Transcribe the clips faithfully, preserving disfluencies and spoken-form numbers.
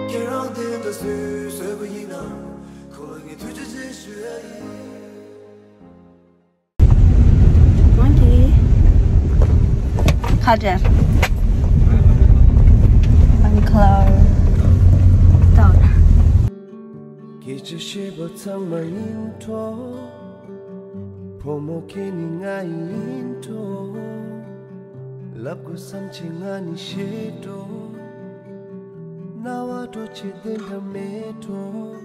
ཁྱེད་རང་དེ་འདྲ་བཟོས་བཟོས་པ་ཡིན་ན། ཁོ་ལ་ངས་ཐུགས་རྗེ་ཆེ་ཞུ་ཡ་ཡིན། ཁ་བྲལ། Bungalow Tower། སྐད་ཆ་བཤད་པ་ཚང་མ་ཡིན་འགྲོ། བུ་མོ་ཁྱེད་ནི་ང་ཡིན་འགྲོ། ལབ་དགོས་བསམ་བྱས་ང་ནི་ཤེས་འགྲོ། རྣ་བ་འགྲོ་ཆེ་བདེ་འདྲ་མེད་འགྲོ།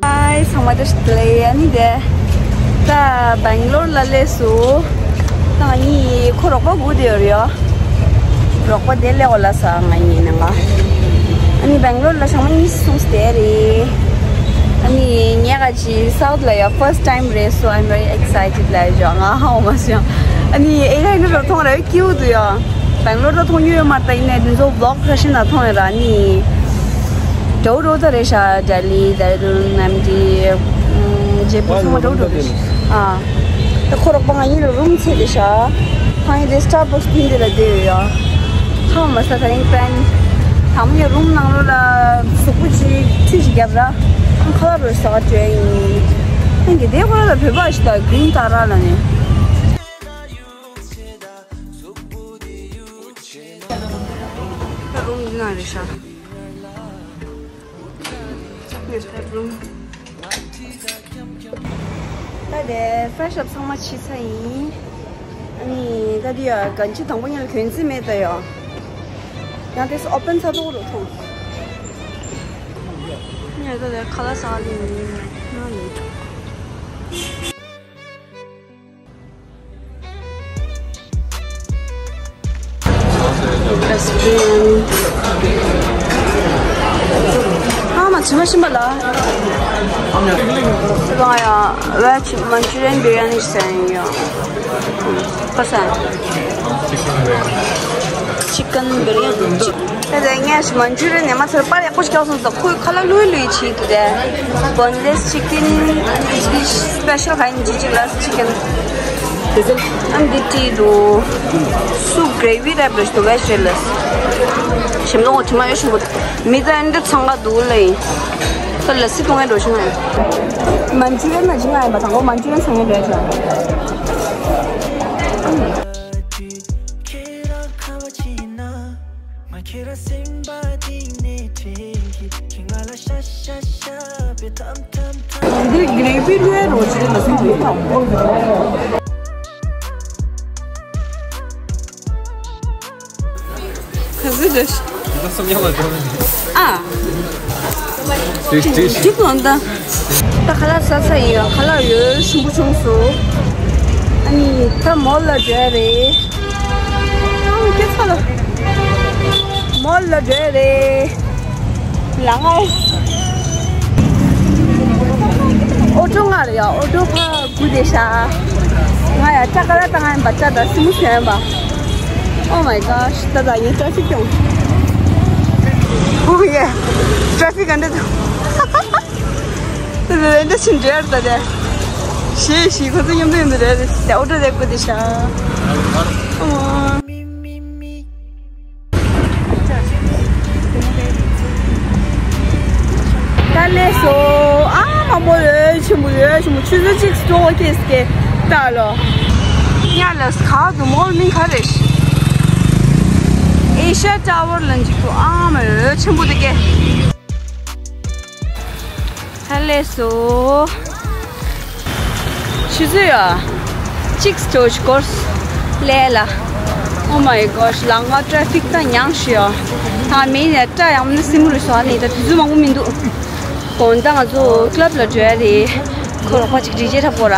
ཧའི་ཚང་མ་བཀྲ་ཤིས་བདེ་ལེགས། ཨ་ནི་དེ་ད་སྦེང་ལོར་ལ་སླེབས་སོང་། ད་ང་གཉིས་ཁོ་རོགས་པ་སྒུག་བསྡད་ཡོད་རེད་ཡ། རོགས་པ་དེ་སླེབས་འོ་ལ་ས་ང་གཉིས་ནང་ང་། ཨ་ནི་སྦེང་ལོར་ལ་ཞག་མ་གཉིས་སོང་སྟེ་རེད། ཨ་ནི་ངས་ག་ཅི་སའུཐ་ལ་ཡ་ཕར་སི་ཊའིམ་རེད། So I'm very excited ལ་ཡ་ང་ཧ་འོ་མ་སོང་། ཨ་ནི་ཨེ་ར་ཧིན་ར་མཐོང་ར་ཀིའུ་འདུག་ཡ། སྦེང་ལོར་ད་མཐོང་རྒྱུ་ཡོད་མ་རེད། ད་ཡིན་ནའི་འདི་ཚོ་བི་ལོག་ཁ་ཤས་ན་མཐོང་ཡོད་ར། ཨ་ནི་འགྲོ་འགྲོ་ད་རེད་ཤག་ལྡི་ལི། ལྡི་རུན། ཨེམ་ཊི། ཇེ་པུར་ཚང་མ་འགྲོ་འགྲོ་རེད། ཨ། ད་ཁོ་རོགས་པ་ང་གཉིས་ལ་རུམ་ཚད་དེ་ཤག་ཧང་ཡི་དེ་སི་ཊར་བྷག་སི་ཕིན་དེ་ལ་བསྡད་ཡོད་ཡ། ཧ་མ་ས་ད་ཡིན་པན། དང་མོ་ཡ་རུམ་ནང་ལོགས་ལ་གཟུགས་པོ་ཅིག་ཁྲུས་ཅིག་བརྒྱབ་ར། ཨང་ཁ་ལག་རོལ་ཟ་ག་འགྲོ་ཡ་ཡིན། ཨང་གི་དེ་ཁོ་ར་ལ་བོད་པ་ཞིག་ད་གིན་ད་ར་ལ་ནི། རུམ་འདི་ན་རེད་ཤག་ད་དེ་ཕེ་རེ་ཤི་ཨབ་ཚང་མ་བྱས་ཚར་ཡིན། ཨ་ནི་ད་དེ་ཡ་གན་ཆི་དང་པོ་ཉལ་གྱོན་རྩིས་མེད་ད་ཡ། ཡང་དེ་སུ་ཨོ་པན་ཚ་ཏོག་རུ་ཐོང་། ངས་ད་དེ་ཁ་ལག་ཟ་ལི་ཡིན་ན་ལེ། ཨ་མ་ཚོད་མ་ཤིན་པ་ལ། ང་ཡ་veg Manchurian biryani ཟེར་ཡོད། ཁ་སང་chicken biryani། ད་དེ་ངས་མན་ཇུ་རི་ཡན་ནས་མ་ཚར་པར་ཡག་པོ་ཞིག་ཀྱང་སོང་ཙང་ཁོས་ཁ་ལག་ལྷོད་ལྷོད་བྱས་འདུག་དེ། boneless chicken special ག་ཡིན་ཅི་ཅིག་ལ་chicken། ཨ་འདི་བྲིས་འདུག་སུབ་gravy type རེད་འདུག veg རེད་ལ། ཞིམ་ལོང་དྲི་མ་ཡོད་ཞིམ་པོ། མི་ཚང་འདི་འཚང་ག་འདུག་ལ་ཡིན། ཁོ་ལ་སི་གཏོང་ཡ་འགྲོ་ཤི་ང་ཡིན། མན་ཇུ་རི་ཡན་ན་ཅི་ང་ཡིན་པ་དང་པོ་མན་ཇུ་རི་ཡན་ཚང་ཡ་འགྲོ་ཡ་ཞིག་ཁྱེད་རང་ཁ་བ་ཅི་ན། ང་ཁྱེད་རང་སེམས་པ་གཏིང་ནས་དྲན་གྱི། ཁྱེད་ང་ལ་ཤ་ཤ་ཤ་བའི་ཐམ་ཐམ་ཐམ། འདི་gravy ལོས་རོ་ཆེ་ལ་སོང་མི་ཐང་། ག་ཚོད་རེད། ཨ། ཅིག་ཅིག་ཅིག་ལོན་ད། ད་ཁ་ལག་ཟ་ས་ཡིན་ཡ། ཁ་ལག་ཡོད་ཞིམ་པོ་བྱུང་སོང་། ཨ་ནི་ད་མོལ་ལ་འགྲོ་ཡ་རེད། ཨ་ནི་སྐྱེ་ཚ་ལ། མོལ་ལ་འགྲོ་ཡ་རེད། ལ་ང་། ཨོ་ཊོ་ང་རེད་ཡ། ཨོ་ཊོ་ཕ། སྒུག་བསྡད་ཤག་ང་ཡ་སྐྲ་ཀ་ར་བཏང་ཡིན་པ། སྐྲ་དང་སེན་མོ་བྱས་ཡིན་པ། Oh my gosh ད་ད་ཡིན་traffic ཀྱང་། Oh yeah traffic ག་འདྲ་འདུག་ད་ད་ད་འདྲ་ཕྱིན་འདྲེར་ད་དེ། ཞེས་ཞིག་ཁོ་ཚོ་མཉམ་དུ་ཡིན་འདུག་རེད་དེ། ཨོ་ཊོ་དེ་སྒུག་བསྡད་ཤག་ད་ལས་སོ། ཨ་མ་མོ་ལོས་ཆེན་པོ་ལོས་ཆེན་པོ། ཆུ་ཚོད་གཅིག་སྤྲོ་བོ་ཁེས་ཀེ་ད་ལོ། ཉ་ལས་ཁ་དུ་མོལ་མིང་ག་རེ། ཨེ་ཤ་ཊ་ཝར་ལ་འཇིག་ཏུ་ཨ་མ་ལོས་ཆེན་པོ་དེ་ཀེ། ད་ལས་སོ། ཆུ་ཚོད་ཡ། གཅིག་སྤྲོ་སྐོར། ལས་ལ། Oh my gosh ལ་ང་traffic ད་མྱངས་ཤི་ཡ། ད་མེད་ནས་སྐྲ་ཡང་མིན་ན་སེན་མོ་རེད་སོ། ཨ་ནི་ད་དུས་ཚོད་མང་པོ་མི་འདུག་དགོང་དག་ང་ཚོ་club ལ་འགྲོ་ཡ་རེད། ཁོ་རོགས་པ་ཅིག་ཌི་ཇེ་འཁྲབ་དགོས་ར།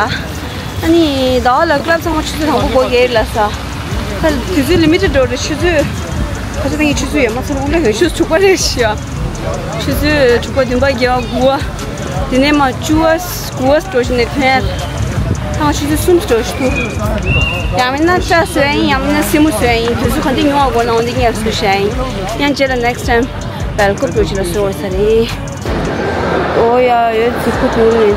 ཨ་ནི་ཟླ་བ་ལ་club ཚང་མ་ཆུ་ཚོད་དང་པོ་སྒོ་ཕྱེ་ལ་ས། ད་དུས་ཚོད་limited འགྲོ་རེད། ཆུ་ཚོད་ག་ཚོད་ད་ངས་ཆུ་ཚོད་ཡོད་མ་ཚོད་དབུ་ལ་ཡོད། ཆུ་ཚོད་དྲུག་པ་རེད་ཤི་ཡ། ཆུ་ཚོད་དྲུག་པ་བདུན་པ་བརྒྱད་པ་དགུ་པ། དེ་ནས་མ་བཅུ་པ་དགུ་པ་འགྲོ་བཞིན་ནས་ཐོན་ཡ། ཐང་ཆུ་ཚོད་གསུམ་འགྲོ་བཞིན་འདུག་ཡང་མིན་ན་སྐྲ་བཟོ་ཡ་ཡིན། ཡང་མིན་ན་སེན་མོ་བཟོ་ཡ་ཡིན། དུས་ཚོད་ག་འདི་ཉུང་བ་དགོས་ན་འོ་འདི་ངས་བཟོ་བྱ་ཡ་ཡིན། ཡང་རྗེས་ལ་next time བལ་ཀོབ་འགྲོ་ཆེ་ལ་བཟོ་བ་ས་རེད། ཨོ་ཡ་ཡོད་ཚིག་པོ་དུ་ནི།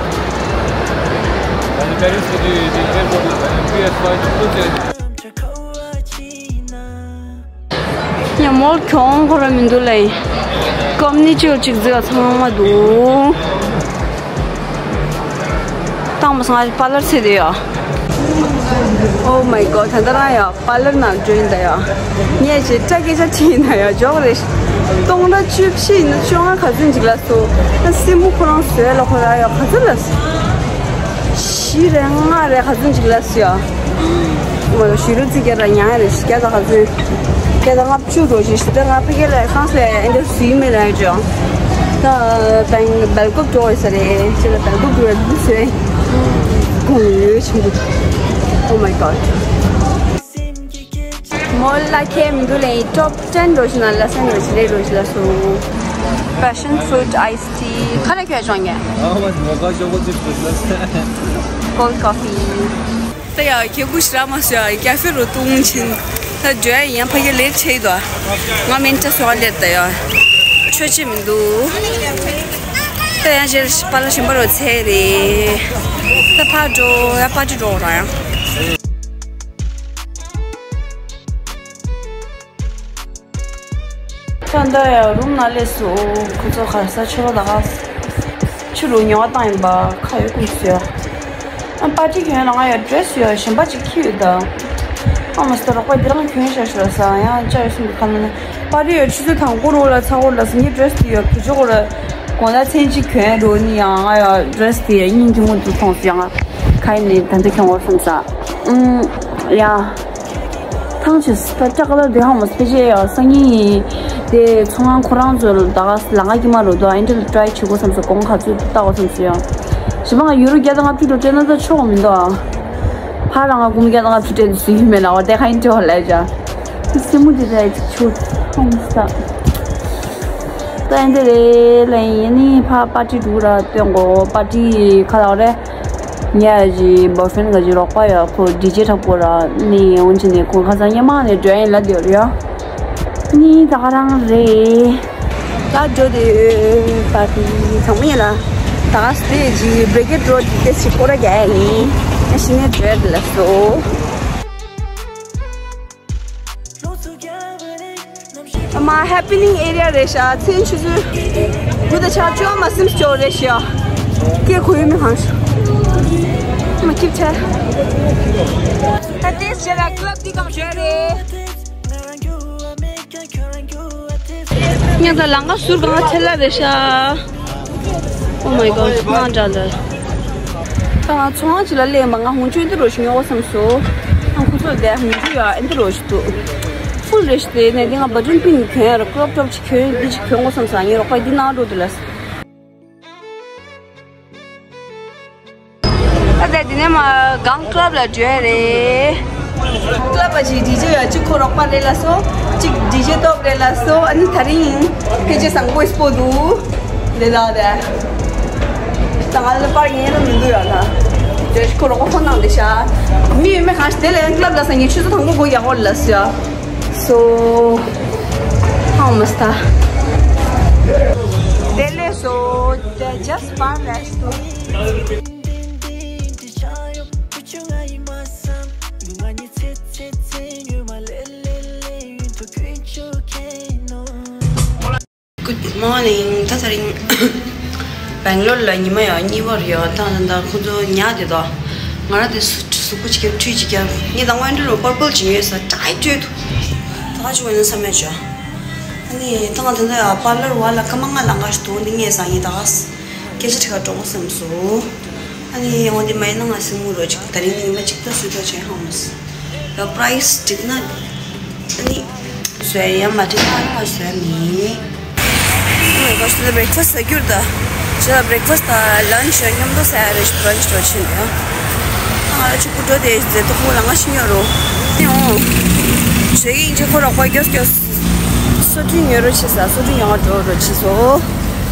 ཡ་མོལ་གྱོང་ཁོ་ར་མི་འདུག་ལེ། ཀོམ་ནི་ཅོ་གཅིག་བརྩེ་བ་ཚང་མ་འདུག་བཏང་མ་སོང་། ང་པར་ལར་ཚེ་དེ་ཡ། Oh my god། ད་ལྟ་རང་ཡ་པར་ལར་ནང་འགྲོ་ཡིན་ད་ཡ། ངས་ཅེ་སྐྲ་སྐད་ཆ་དྲིས་ཡིན་ད་ཡ། འཇོག་རེད། སྟོང་ཕྲག་བཅུ་བཞི་ཡིན་ན་བཅོ་ལྔ་ག་ཚོད་འཇིག་ལ་སོ། ད་སེན་མོ་ཁོ་རང་བཟོས་ལ་ཁོ་ར་ཡ་ག་ཚོད་ལ་སོ། བཞི་རེད་ལྔ་རེད་ག་ཚོད་འཇིག་ལ་སོ་ཡ། ང་ལ་ཞུ་རུ་ཙི་རྒྱ་ར་ཉང་རེད། བརྒྱ་དང་ག་ཚོད། བརྒྱ་དང་ལྔ་བཅུ་འགྲོ་ཞིག་ཞིག་ད་ང་ཕ་གི་ལ་ཁང་སོ་ཡ་ཡ་ཨེ་འདྲ་སུའི་མེད་ལ་ཡ་ཅོ། ད་བེང་སྦེལ་ཀོབ་འགྲོ་ཡོད་ས་རེད། ཅི་ལ་སྦེལ་ཀོབ་འགྲོ་ཡ་འདུག་སོ་ཡ། གོང་ཡོད་ཆེན་པོ། Oh my god། མོལ་ལ་ཁེ་མི་འདུག་ལེ། ཊོབ་ཊེན་འགྲོ་ཞིག་ན་ལ་སན་འགྲོ་ཞིག་ལེ་འགྲོ་ཞིག་ལ་སོ། Passion fruit iced tea། ཁ་ལ་ཁྱོད་ཅོང་ངེ། ཨ་མ་མོ་ཀ་ཅོ་ཀོ་ཅིབ་ལ་སན། Cold coffee། ད་ཡ་ཁྱེད་ཀུ་ཤི་ར་མ་སོ་ཡ་ཀ་ཧྥེ་རུ་ཏུང་ཆིན། ད་འགྲོ་ཡ་ཡང་ཕ་གི་ལེ་ཆེ་དོ། ང་མིན་ཏྲ་སོ་ལེ་ད་ཡ། ཆོས་ཆེ་མི་འདུག་ད་ཡང་ཞེ་པ་ལ་ཞིམ་པ་རོ་ཚེ་རེད། ད་ཕ་འགྲོ་ཡ་པ་ཏི་འགྲོ་ར་ཡང་། ད་ལྟ་ཡང་རུམ་ནང་སླེབས་སོང་། ཁོ་ཚོ་ག་ས་ཆོས་པ་ད་ག་ཕྱི་རུ་ཉོ་བ་བཏང་ཡིན་པ་ཁ་ཡོད་ཀུན་སོ་ཡ། ཨ་པ་ཏི་གྱོན་ལ་ང་ཡང་ཌི་རེ་སི་ཡོད་གཞན་པ་ཅིག་ཁྱི་ཡོད་ད། ཨ་མ་སྟ་རོགས་པ་འདི་རང་གྱོན་ཤ་ཤ་ས་ཡང་ཅ་ཡོད་སུན་གི་ཁ་ན་ན་པ་ཏི་ཡོད་ཆུ་ཚོད་དང་པོ་རུ་ལ་ཚ་བོ་ལ་སི་ངའི་ཌི་རེ་སི་དེ་ཡོད་བུ་ཆོག་གོ་ལ་དགོང་དག་མཚན་གཅིག་གྱོན་འགྲོ་ནི་ཡང་ང་ཡང་ཌི་རེ་སི་དེ་ཡང་སྙིང་ཐུན་མོང་དུ་མཐོང་སོ་ཡང་ཁ་ཡིན་ནི་ད་འདི་གྱོན་འོ་སམ་ས་ཨུམ་ཡ། ཐང་ཆད་ད་ལྕགས་ཀ་ལ་དེ་ཧང་མོ་སྤེ་ཆེ་ཡ་སང་ཉིན་དེ་ཚོང་ཁང་ཁོ་རང་ཚོ་ད་ག་ལང་ཀ་ཀྱི་མ་རུ་དོ་ཨིན་ཏྲ་ཊི་རའི་བྱེད་དགོས་བསམ་སོ་གོང་ག་ཚོད་ལྟ་དགོས་བསམ་སོ་ཡང་། ཞི་མ་ང་ཡུ་རོ་བརྒྱ་དང་ལྔ་བཅུ་དྲུག་སྤྲད་ན་ད་ཆོག་མི་འདུག་ཨ། ཕ་རང་ང་གུམ་བརྒྱ་དང་ལྔ་བཅུ་སྤྲད་དུ་སུ་ཡིན་མེད་ལ་བ་དེ་ཁ་ཡིན་ཏྲེ་བ་ལས་བྱ། སེ་མུ་དེ་ད་ཡ་ཅིག་ཆུ་ཧང་མོ་སྟ། ད་ཨེ་འདི་རེད་ལ་ཡིན་ནི་ཕ་པ་ཏི་འགྲུག་ར་སྟོན་གོ་པ་ཏི་ཁ་ལག་རེད། ཉ་ཡ་ཇི་བོ་ཧྥེན་ག་ཇི་རོགས་པ་ཡ་ཁོ་ཌི་ཇེ་འཁྲབ་གོ་ར་ནི་འོན་ཅི་ནི་ཁོ་ཁ་སང་ཉི་མ་ནས་འགྲོ་ཡིན་ལ་འདོད་རེད་ཡ། ནི་ད་ག་རང་རེད། ད་འགྲོ་དེ་པ་ཏི་ཚང་མ་ཡིན་ལ་ད་ག་སི་ཏེ་ཇི་བྷི་རི་གེ་ཌི་རོ་ཌི་ཏེ་སི་ཁོ་ར་རྒྱ་ཡིན་ཨ་ཤི་ནས་འགྲོ་ཡ་དེ་ལ་སོ། ཨ་མ་ཧེ་པི་ནིང་ཨེ་རི་ཡ་རེད་ཤག་མཚན་ཆུ་ཚོད་དགུ་དང་ཕྱག་བཅོ་ལྔ་སིམ་སྐྱོ་རེད་ཤག་སྐད་གོ་ཡོད་མི་གང་ཤག་ཨ་མ་ཁྱིབ་ཆེ། ད་ཏེས་བྱས་ལ་ཀླབ་འདི་གང་བྱས་རེད། ཉག་ད་ལང་ཀ་ཟུར་གང་ཐལ་ལ་རེད་ཤག Oh my god ང་འདྲ་འདྲ། ད་ང་ཚོང་ཅི་ལ་ལས་མ་ང་ཧུང་ཅུ་འདི་རོ་ཞིག་ཉོ་བསམ་སོ། ང་ཁུ་ཚོ་ལ་དེ་ཧུང་ཅུ་ཡ་འདི་རོ་ཞིག་འདུག་ཧྥུལ་རེ་ཞིག་དེ་ནས་འདི་ང་བ་ཏྲུན་པིན་གྱོན་ཡ་ར་ཀྲོབ་ཀྲོབ་ཅིག་གྱོན་འདི་ཅིག་གྱོན་དགོས་བསམ་ས་ངའི་རོགས་པ་འདི་ནང་འགྲོ་འདི་ལ། ད་ལྟ་འདི་ནས་མ་གང་ཀླབ་ལ་འགྲོ་ཡ་རེད། ཀླབ་པ་ཅིག་ཌི་ཇེ་ཡ་གཅིག་ཁོ་རོགས་པ་རེད་ལ་སོ། གཅིག་ཌི་ཇེ་སྟོབས་རེད་ལ་སོ། ཨ་ནི་ད་རིང་ཕལ་ཆེར་བཟང་པོ་སྤོ་འདུག་དེ་ལ་དེ། ད་ང་ལ་པར་ཡིན་ལ་མི་འདུག་ཡ་ད། ཌི་ཇེ་ཁོ་རོགས་པ་ཁོ་ནང་དེ་ཤ། མི་ཡོད་མེད་གང་ཞིག་དེ་ལ་ཡང་ཀླབ་ལ་ས་ངས་ཆུ་ཚོད་དང་པོ་གོ་ཡག་པོ་ལ་སོ་ཡ། སོ། ཧང་མ་སྟ། དེ་ལས་སོ། Just one restaurant. Good morning. ད་ད་རིང་སྦེང་ལོར་ལ་ཉི་མ་ཡང་གཉིས་པ་རེད་ཡ། ད་ད་ད་ཁོ་ཚོ་ཉལ་བསྡད་དོ། ང་རང་དེ་གཟུགས་གཟུགས་པོ་ཅིག་གི་འཁྲུད་ཅིག་ཀྱང་ངས་ད་དབེན་འདྲ་རུ་པར་པལ་ཅིག་ཉོས་ས་ཀྲའི་སྤྲོད་དུ། ད་ག་ཅིག་འོས་ན་བསམ་ཡ་བྱ། ཨ་ནི་ད་ང་ད་ད་ཡ་པར་ལར་བ་ལ་སྐར་མ་ལྔ་ལ་ང་ཞིག་དོན་འདི་ངས་ས་ངས་ད་ག་སྐད་ཆ་དྲི་ག་འགྲོ་གོ་བསམ་སོང་། ཨ་ནི་འོན་ཏེ་མ་ཡིན་ན་ང་སེམས་ངུ་རོ་ཅིག་ད་རིང་ཉི་མ་གཅིག་ད་སུས་ཐོ་ཆེན་ཧང་མོ་སི། ཡ་པ་རའི་སི་འགྲིག་ན་ཨ་ནི་བཟོས་ཡ་མ་འགྲིག་ན་ང་བཟོས་མིན། ཨོ་མའི་གོ་ཤི་ད་བྷི་རེག་ཕ་སི་ཟ་རྒྱུར་ད། ཇི་ལ་བྷི་རེག་ཕ་སི་ད་ལན་ཆི་མཉམ་དུ་ཟ་ཡ་རེད་ཤི་བྷི་རན་ཆི་འགྲོ་ཕྱིན་ཡ། ང་ལ་ཕྱུག་པོ་འགྲོ་དེ་ཟེར་དུ་ཁོང་ལ་ང་ཤི་ཉོ་རོ། ཨོ། ཇེ་གིན་ཇེ་ཁོ་རོགས་པ་སྐྱོ་སྐྱོ། སོ་ཏྲི་ཉོ་རོ་ཆི་ས་སོ་ཏྲི་ཉོ་བ་འགྲོ་རོ་ཆི་སོ།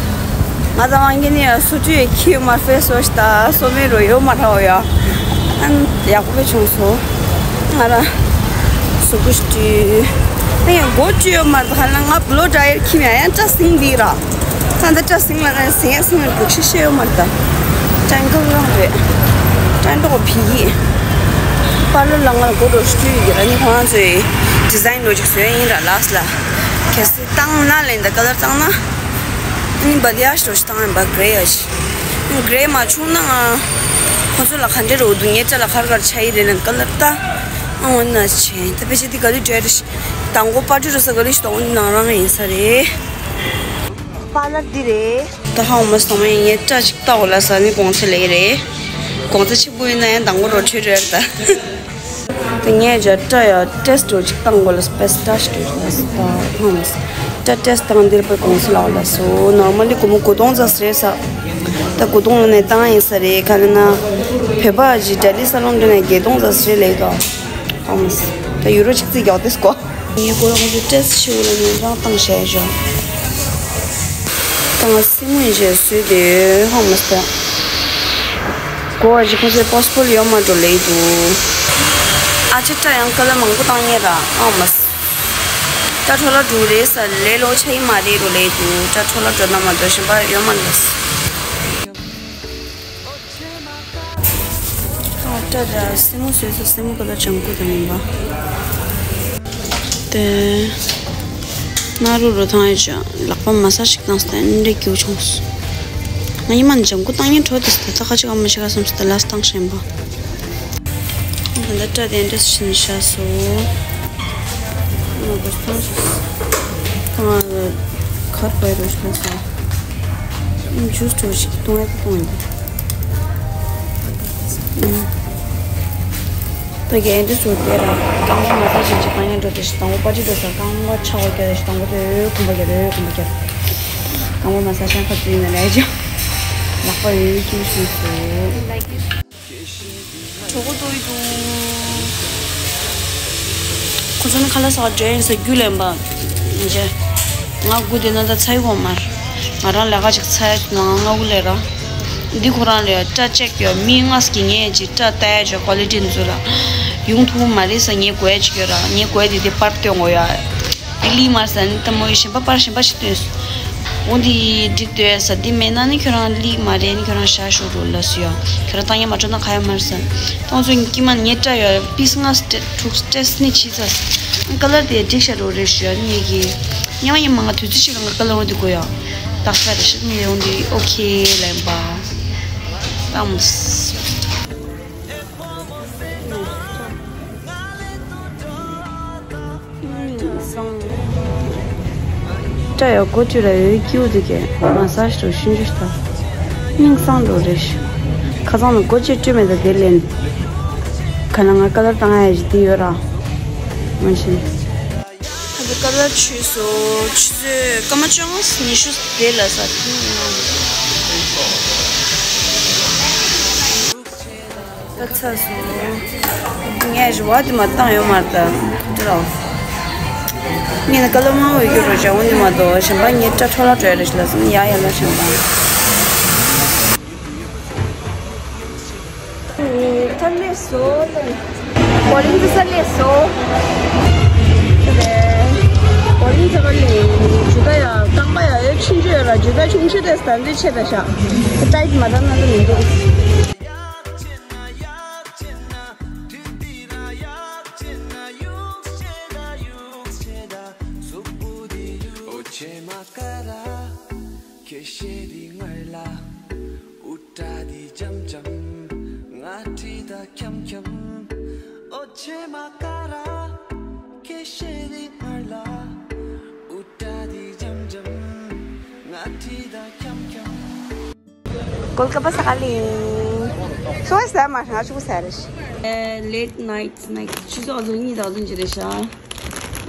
ང་ཚང་མ་ངེད་ནི་སོ་ཏྲི་ཡ་ཁྱི་མ་ཧྥེ་སོ་ཤི་ད་སོ་མེ་རོ་ཡོ་མ་ཧྲ་བ་ཡ། ཨན་ཡག་པོ་བྱུང་སོ། ང་ར་སུ་གུ་ཤི་ཏི། ཨེ་ཡ་གོ་ཅི་ཡོ་མ་ཧ་ལ་ང་བློ་ཌ་ཡར་ཁྱི་མ་ཡ་ཡང་ཏྲ་སིང་དི་ར། ད་འདི་ཏྲ་སིང་ལ་ང་སིང་ཡ་སིང་ལ་འགྲོ་ཤི་ཤི་ཡོ་མ་ད། ཀྲན་ཀལ་རང་རེད། ཀྲན་ཏོག་བི་ཡི། པར་ལོ་ལ་ང་ལ་གོ་འགྲོ་ཤི་ཏི་ཡི་ར་ནི་ཁོང་ཚོའི་ཌི་ཟའིན་ལོ་ཅིག་བཟོས་ཡིན་ར་ལགས་ལ། གལ་སྲིད་བཏང་ན་ལེན་ད་ཀ་ལར་བཏང་ན། ནི་བལ་ཡ་ཤི་རོ་ཤི་དང་བལ་གྷེ་རེ་ཡ་ཤི། གྷེ་རེ་མ་བྱུང་ན་ང་ཁོ་ཚོ་ལ་ག་འདྲ་རོ་འདུག་ངའི་སྐྲ་ལ་ཁར་ཁར་ཆ་ཡི་རེད་ན་ཀ་ལར་ད། ཨ་འོ་ན་ཆེ་ད་ཕལ་ཆེར་འདི་ག་ལི་འདྲ་རེད་ཤི། དང་པོ་པ་ཏྲི་རོ་ས་ག་ལི་ཤི་དང་འོ་ནི་ནང་རང་ཡིན་ས་རེད། པ་ལར་འདི་རེད། ད་ཧ་འོ་མ་སྟོང་མ་ཡིན་ངའི་སྐྲ་ཅིག་ལྟ་འོ་ལ་ས་ནི་གོང་ཚད་ལེགས་རེད། གོང་ཚད་ཆེ་པོ་ཡིན་ན་ཡང་དང་པོ་རོ་ཁྲོད་རེད་ད། དེ་ངས་ཇ་སྐྲ་ཡ་ཊེ་སི་ཊི་འགྲོ་ཅིག་བཏང་དགོས་ལ་སྤེ་སི་ཊ་ཤི་འགྲོ་ལ་སི་ད་ཧང་ལ་སི་སྐྲ་ཊེ་སི་ཊི་བཏང་འདིར་པའི་གོང་སི་ལའོ་ལ་སོ་ནོར་མལ་ལི་གོ་མོ་དགུ་སྟོང་ཙམ་རེད་ས། ད་དགུ་སྟོང་ལ་ནས་བཏང་ཡིན་ས་རེད་ག་ལ་ན། བོད་པ་ཇི་ཌལ་ལི་ས་ལོན་འགྲོ་ནས་བརྒྱད་སྟོང་ཙམ་རེད་ལས་དོ། ཧང་ལ་སི་ད་ཡུ་རོ་ཅིག་ཙི་རྒྱག་དེ་སྐོ། ངས་ཁོ་རང་ཚོ་ཊེ་སི་ཊི་ཞུ་ལ་ནས་རང་བཏང་བྱས་བཞག་ད་ང་སེམས་ངོས་བཞིན་བཟོས་ཏེ་ཧང་མ་སྟེ། གོ་བ་ཞིག་ཁོ་ཚོའི་པཱ་སི་པོར་ཡོད་མ་འགྲོ་ལེ་འདུག་ཨ་ཅེ་སྐྲ་ཡང་ཀ་ལ་མང་པོ་བཏང་ཉེ་ར་ཨང་མ་སི། སྐྲ་འཕྲོ་བརླག་འགྲོ་རེད་ས་ལེ་ལོ་ཆ་ཡི་མ་རེད་འགྲོ་ལེ་འདུག་སྐྲ་འཕྲོ་བརླག་འགྲོ་ན་མ་འགྲོ་བཞིན་པ་ཡོད་མ་འགྲོ་སི། ཨ་སྐྲ་ར་སེན་མོ་བཟོས་ས་སེན་མོ་ཀ་ལ་ལྗང་ཁུ་དང་ཡིན་པ། དེ། ན་རུ་རུ་ཐང་ཡོད་ཅག་ལག་པ་མ་ས་ཞིག་བཏང་སྟེ་འདྲེ་སྐྱུག་བྱུང་སོང་། ང་ཡིན་མ་འཇམ་སྐུ་བཏང་ཉན་འཕྲོ་དེ་སྟེ་ད་ཁ་ཅིག་ཨ་མ་ཞིག་ག་སམ་སྟེ་ལ་སྟངས་ཞན་པ། ད་ལྟ་སྐྲ་དེ་འདྲ་ཞིག་བྱས་སོང་། ང་ག་སྟངས་ཤིག་ཁ་ང་ཁར་པའི་རུ་ཞིག་ལ་ས། ཨིན་ཇུས་ཏོ་ཞིག་གཏོང་ཡ་གཏོང་ཡ། ད་གའི་འདི་ཚོ་དེ་ར་རྐང་པ་མ་ས་ཞིག་ཅིག་བཏང་ཡ་འགྲོ་དེ་ཞིག་དང་པོ་པ་ཅི་འགྲོ་ས་རྐང་པ་ཆག་པ་རྒྱ་དེ་ཞིག་དང་པོ་དེ་འོད་ཁུམ་པ་རྒྱ་རེ་འོད་ཁུམ་པ་རྒྱ། རྐང་པ་མ་ས་ཤ་ཁ་ཙི་ན་ལས་ཅོ། ལག་པ་འོད་ཁྱིམ་ཤིང་སོ། གྲོགས་པོ་ཏོ་ཡི་དུ། ཁོ་ཚོ་ནི་ཁ་ལ་ས་འདྲེན་ས་རྒྱུ་ལེན་པ། ང་སྒུག་དེ་ན་ད་ཚ་ཡི་གོ་མར། ང་རང་ལས་ཀ་ཅིག་ཚ་ཡ་ང་ང་གུ་ལས་ར། འདི་ཁོ་རང་ལས་སྐྲ་ཅེག་ཡོད་མི་ང་སྐྱི་ངས་ཅིག་སྐྲ་ལྟ་ཡ་ཅིག་ཀོ་ལི་ཊི་འཛུལ་ལ། ཡོང་ཐུབ་མ་རེད་ས་ངས་དགོས་ཡ་ཅིག་ཡོད་ར་ངས་དགོས་ཡ་དེ་དེ་པར་སྟོན་དགོས་ཡ། དེ་ལི་མ་ས་ནི་ད་མོ་ཡི་གཞན་པ་པར་གཞན་པ་ཞིག་སྟོན་སོང་། འོ་འདི་འགྲིག་འདོད་ས་འདི་མེད་ན་ནི་ཁྱོད་རང་ལི་མ་རེད་ནི་ཁྱོད་རང་ཤ་ཤོར་འགྲོ་ལ་སུ་ཡ། ཁྱོད་རང་ཏང་ཡ་མ་སྤྲོ་ན་ཁ་ཡ་མར་ས། ཏང་ཚོ་ཀྱི་མ་ངས་སྐྲ་ཡ་པིས་ང་སྟེ་དྲུག་སྟེ་སི་ནི་ཕྱི་ཚ། ཀ་ལར་དེ་འགྲིག་ཤ་རོ་རེ་ཞུ་ཡ་ནི་གི། ཉེ་བ་ཉེ་མ་ང་དུས་ཚོད་ཅིག་ལ་ང་ཀ་ལར་འོ་འདི་དགོས་ཡ། ཏག་ས་རེ་ཤི་ནི་འོ་འདི་ཨོ་ཁེ་ལ་ཡིན་པ། ཏམས། སྐྲ་ཡོད་སྒོ་ཅུ་ར་ཡོད་ཀྱིའུ་དེ་གས་མ་ས་ཞིག་ཏུ་ཤུན་ཅུ་ཞིག་ད། སྙིང་སང་འགྲོ་རེ་ཞིག་ཁ་སང་ལ་སྒོ་ཅི་སྤྲོད་མེད་ད་དེ་ལེན། ཁ་ན་ང་ཀ་ལར་བཏང་ཡ་ཞིག་དེ་ཡོད་ར། མ་ཤེས། ད་ཀ་ལར་ཆུད་སོ་ཆུ་ཚོད་སྐར་མ་བཅོ་ལྔ་ཉི་ཤུ་དེ་ལ་ས། ད་ཚ་སོང་། ངས་རེ་བ་དེ་མ་བཏང་ཡོད་མ་རེད་ད། འདི་རོ། ངས་ནི་ཀ་ལོ་མང་བའི་རྒྱུ་རོ་བྱ་འོང་དེ་མ་གཏོགས་གཞན་པ་ངས་སྐྲ་འཕྲོ་བརླག་འགྲོ་ཡ་རེད་ལ་སོང་ཡ་ཡ་ལ་གཞན་པ། ཐ་ལེ་སོ་ལེ། གོ་རིང་དུ་ས་ལེ་སོ། གོ་རིང་ཚ་བ་ལེ། ཇུ་ད་ཡ་རྐང་པ་ཡ་ཨེ་ཆུང་ཆུང་ཡ་ར་ཇུ་ད་ཆུང་ཆུང་དེ་ས་འདི་ཆེ་ད་ཤ། ཏའིཊ་མ་ད་ན་ད་མི་འདུག་གོལ་ཀ་པ་ས་ག་ལིང་། སོ་ས་མ་ང་ཆུ་ས་རེ་ཤི། ལེཊ་ནའིཊ་སི་ནེག་ཆུ་ཚོད་ཨ་ཟུར་གཉིས་དང་ཨ་ཟུར་གཅིག་རེད་ཤག་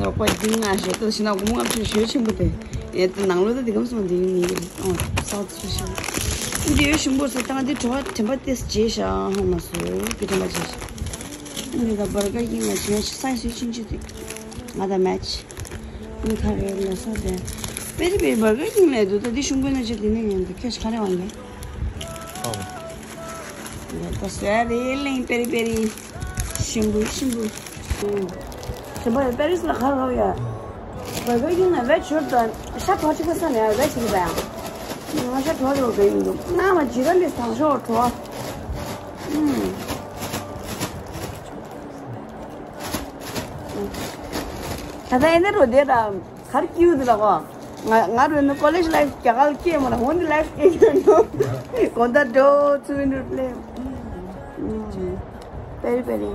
རོགས་པ་འདི་ང་ཞེ་ཏོ་ཞིག་ན་དགོང་མོ་ལྔ་བཅུ་ཞོལ་ཆེན་པོ་དེ། ཨེ་ད་ནང་ལོ་ད་འདི་གམ་སོང་འདི་ཡིན་ནི་ཨོ་ས་ཚུ་ཤག་འདི་ཡོད་ཞིམ་པོ་ས་ཏང་འདི་བྲོ་བ་དྲན་པ་ཏེས་རྗེས་ཤག་ཧང་མ་སོ་གི་དྲན་པ་རྗེས་ཤག་འདི་ད་བར་ག་ཡིན་ང་ཞེ་ཤི་སའི་སུའི་ཆིན་ཆི་དེ་ང་ད་མེ་ཆི། ནི་ཁ་རེ་ལ་ས་དེ། པེ་རི་པེ་རི་བར་གར་ཀིང་ལས་འདུག་ད་འདི་གཞུང་པོའི་ན་ཆེ་དེ་ནས་ཡོང་འདུག་ཁྱོད་ཁ་རེ་བང་གི་ཨོ། ད་སོ་ཡ་རེ་ལིང་པེ་རི་པེ་རི། ཞིམ་པོ་ཞིམ་པོ། ཞིམ་པོ་ཡོད་པེ་རི་སི་ལ་ག་རེ་ཡ། བར་གར་ཀིང་ལ་བེ་ཆོར་དང་ཤ་གྲོགས་གཅིག་པ་ས་ནས་ཡ་བེ་ཆི་གི་བ་ཡ། ང་ཤ་གྲོགས་རོ་ག་ཡིན་འདུག་ང་མ་ཇི་ར་ལི་སང་ཤོག་གྲོགས། ཨུམ། ད་ལྟ་ཡིན་ན་རོ་དེ་དང་གར་སྐྱིད་དེ་ལ་གོ། ང་ང་རུ་ནི་ཀོ་ལེཇ་ལའིཕ་རྒྱ་གར་སྐྱེས་མ་ལ་འོན་ཏེ་ལའིཕ་སྐྱེས་ཀྱི་ནོ། གོ་ད་འགྲོ་ཚུ་ནུ་ལེ། པེ་རི་པེ་རི།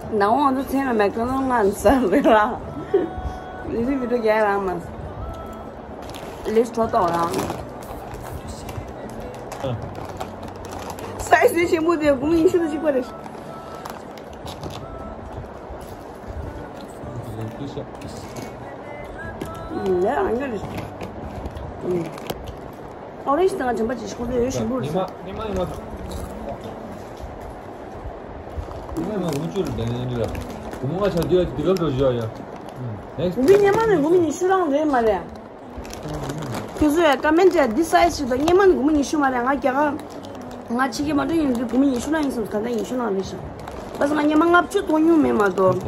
ནང་དབང་དུ་ཚན་ལ་མེག་ཌོ་ནལ་ང་ཟ་རེད་ར། ལི་ལི་བི་ཌོ་རྒྱག་རང་མ། ལིས་གྲོ་ཏོག་རང་། སའི་ཟི་ཆེན་པོ་དེ་དགུང་ཉི་ཤུ་དང་གཅིག་པ་རེད། ལས་རང་ཉིད་རེད། ཨོ་རེན་ཇི་དང་འགྲམ་པ་ཅིག་ཁོང་ཚོ་ཡོད་ཞིམ་པོ་རེད། ཉི་མ་ཉི་མ་ཉི་མ། ཉི་མ་ཉི་མ་འུ་ཅུ་རུ་ལྡན་ཡོད་འདུག་ལ། དགུང་ལོ་ང་ཆ་འདི་ལ་འདི་ག་འགྲོ་བཞག་ཡ། ནེགསི་དགུང་ལོ་ཉི་མ་ནས་དགུང་ལོ་ཉི་ཤུ་རང་རེད་མ་རེད། ཁྱོད་ཚོ་ཡ་ཀ་མེན་ཊི་ཡ་འདི་སའི་ཟི་ཞིག་དང་སྔོན་མ་ནས་དགུང་ལོ་ཉི་ཤུ་མ་རེད། ང་རྒྱ་གར་ང་ཕྱི་རྒྱལ་མ་འགྲོ་ཡིན་དུས་དགུང་ལོ་ཉི་ཤུ་ནང་ཡིན་སོང་། ད་ལྟ་ཉི་ཤུ་ནང་རེད་ཤག། བས་ང་སྔོན་མ་ལྔ་བཅུ་མཐོང་མྱོང་མེད་མ་གཏོགས།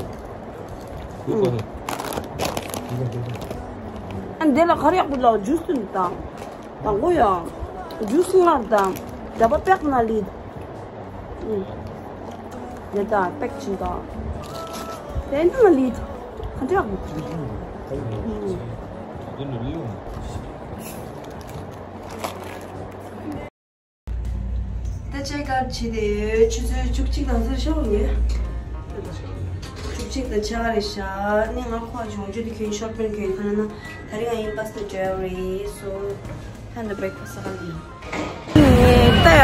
ཨ་འདི་ལ་ག་རེ་ཡག་པོ་ལ་ཇུས་དེ་དང་། དང་པོ་ཡང་ཇུས་ལྔ་དང་། ཌ་བ་པེག་ན་ལི། ཨུ། དེ་དང་པེག་ཆིན་དང་། དེ་ནང་ལི། ག་འདྲ་ཡག་པོ། ཨུ། ད་ཅེ་ཀར་བྱས་ཏེ་ཆུ་ཚོད་བཅུ་གཅིག་དང་ཚོད་ཤོག་ངས། བཅུ་གཅིག་དང་ཕྱེད་ཀ་རེད་ཤག། ནི་ང་ཁོ་བྱུང་རྒྱུ་དེ་གྱོན་ཤོར་པན་གྱོན་ཁ་ན་ན། ད་རིང་ང་ཡིན་པ་སྟེ་ཌེ་རི་སོ། ད་ནི་བྷེ་རེག་ཕ་སི་ལ་ཡིན། ད་ཡ།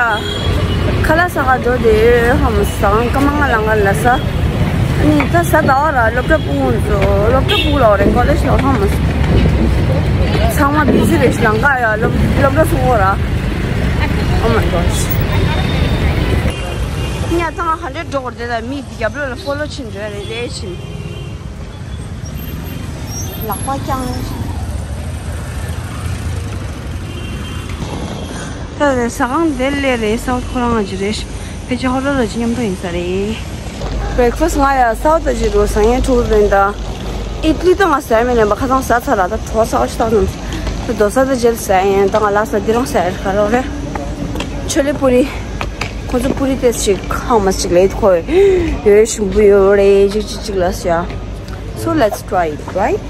ཁ་ལག་ཟ་ག་འགྲོ་དེ་ཧམ་སང་ཀ་མ་ང་ལ་ང་ལ་ས། ནི་ད་ས་ད་བ་ར་སློབ་གྲྭ་སྤུ་གུ་ཚོ་སློབ་གྲྭ་སྤུ་གུ་ལ་རེད། ཀོ་ལེཇ་ལ་ཧམ། ཚང་མ་བི་ཟི་རེད་ལང་ཀ་ཡ་སློབ་སློབ་གྲྭ་སུ་གོ་ར། Oh my gosh. ཉ་ཚང་ཧན་ཌེ་འགྲོ་གོ་རེད། དེ་ལ་མི་རྒྱབ་ལོགས་ལ་ཕོ་ལོ་ཕྱིན་འགྲོ་རེད་རེད་ཕྱིན། ལག་པ་བརྐྱངས། ད་ཟ་ཁང་དེ་ལས་རེད། སའུ་ཐི་ཁོ་རང་ཅི་རེད། ཕལ་ཆེར་ཧོ་ཊེལ་ལ་ཅི་མཉམ་དུ་ཡིན་ས་རེད། བྷེ་རེག་ཕ་སི་ང་ཡ་སའུ་ཐི་ཅི་རུ་ཟ་ངན་ཕྲུ་གུ་རེད་ད། ཨིད་ལི་ད་ང་ཟ་མེད་ནས་པ་ཁ་སང་ཟ་ཚར་ར། ད་གྲོ་ཟ་བ་ཞིག་བཏང་ནས་ད་རྡོ་ས་ད་ཇེལ་ཟ་ཡིན། ད་ང་ལ་ས་འདི་རང་ཟ་ཡར་ཁ་རོག་རེད། ཆོ་ལེ་པུ་རི། ཁོ་ཚོ་པུ་རི་ཏེས་ཅིག་ཧ་མ་ཅིག་ལེད་ཁོ་ཡོད་ཞིམ་པོ་ཡོད་རེད། ཅིག་ཅིག་ཅིག་ལ་ཟ། So let's try it, right?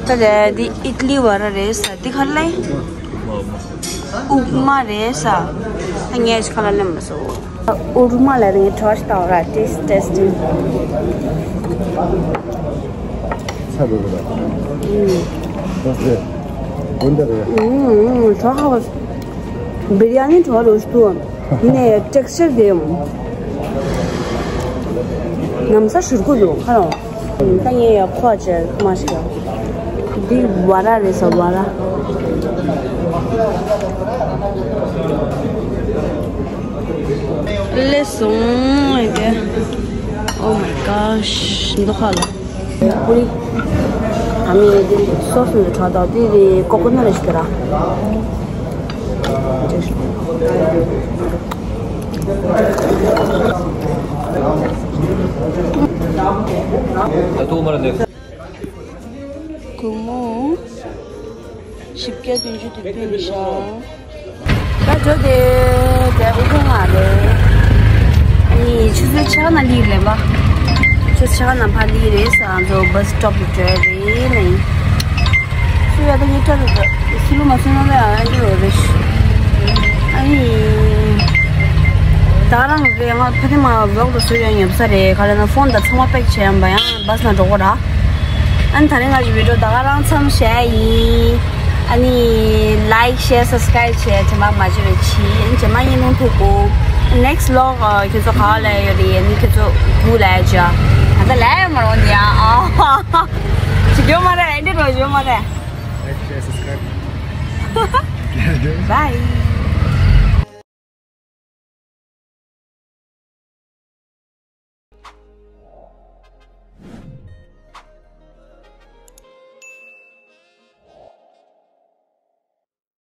ད་ལྟ་འདི་ཨིཊ་ལི་བ་ར་རེད་ས། འདི་ག་རེ་ལབ་ཡིན། ཨུབ་མ་རེད་ས། ད་ངས་ཁ་ལག་ལེན་མ་སོང་། ཨུབ་མ་ལ་རེད། ངས་ཁྲོ་ཤ་བཏང་ར། Taste testing. ཚ་རུ་རུ་ར། ཨུམ། ཁོ་ཚོས་འོན་ཏེ་རེད། ཨུམ་ཨུམ། ཁྲོ་ཁ་བ། བི་རི་ཡ་ནི་ཁྲོ་རུ་ཤ་ཏུ། ནས་ཊེག་སི་ཅར་དེ་ཡང་། ནམ་ས་ཞུར་ཀུ་འདུག་ཁ་ལོ། ད་ངས་ཡ་ཁོ་ཅེ་མ་ཤི་ཡ། འདི་བ་ར་རེད་ས་བ་ར། ལེ་སོང་ཨེ་དེ། Oh my gosh. འདི་ཁ་ལ། པུ་རི། ཨ་མི་དེ་སོ་སི་ནས་ཁྲག་དང་དེ་དེ་ཀོ་ཀོ་ནཊ་ཞིག་དེ་ར། ད་ཐུག་མ་རེད་འདི། སྒོར་མོ་བཞི་བརྒྱ་བདུན་ཅུ་དེ་ཕུལ་ཤག། ད་འགྲོ་དེ་དེ་ཨུ་ཁུང་ང་རེད། ཨ་ནི་ཆུ་ཚོད་ཕྱེད་ཀ་ནང་སླེབས་ལེ་བ། ཆུ་ཚོད་ཕྱེད་ཀ་ནང་ཕར་སླེབས་རེད་ས། ང་ཚོ་བྷ་སི་སི་ཊོབ་ལ་འགྲོ་རེད་ལེ། སུ་ཡ་ད་ཉིན་ཁྲ་རེད་ད། སུ་ལུ་མ་སུ་ན་ལ་ཨ་ནི་རེད། ཨ་ནི། ད་ག་རང་རེད། ང་ཕ་དེ་མ་ཝི་ལོག་ཏུ་བཟོ་ཡ་ཉོབ་ས་རེད། ག་རེ་ན་ཕོན་ད་ཚང་མ་པེག་བྱས་ཡམ་པ་ཡང་བྷ་སི་ནང་འགྲོ་གོ་ར། ཨ་ནི་ད་རེས་ང་གི་བི་ཌིའོ་ད་ག་རང་མཚམས་བཞག་ཡིན། ཨ་ནི་ལའིཀ་ཤེར་སབ་སི་ཀ་རའིབ་བྱས་དྲན་པ་མ་བརྗེད་རོགས་གྱིས། ཨ་ནི་རྗེས་མ་བརྙན་ཐུང་ཐུག་གོ། ནེགསི་ཝི་ལོག་ཁྱེད་ཚོ་ག་པར་སླེབས་ཡོད་རེད། ཨ་ནི་ཁྱེད་ཚོ་སྒུག་སླེབས་བྱ། ང་ད་སླེབས་ཡོད་མ་རུང་འདི་ཡ། ཨ་ཅི་ཡོད་མ་རེད། ཨེ་འདྲ་རོ་ཡོད་མ་རེད། Like, share, subscribe. Bye.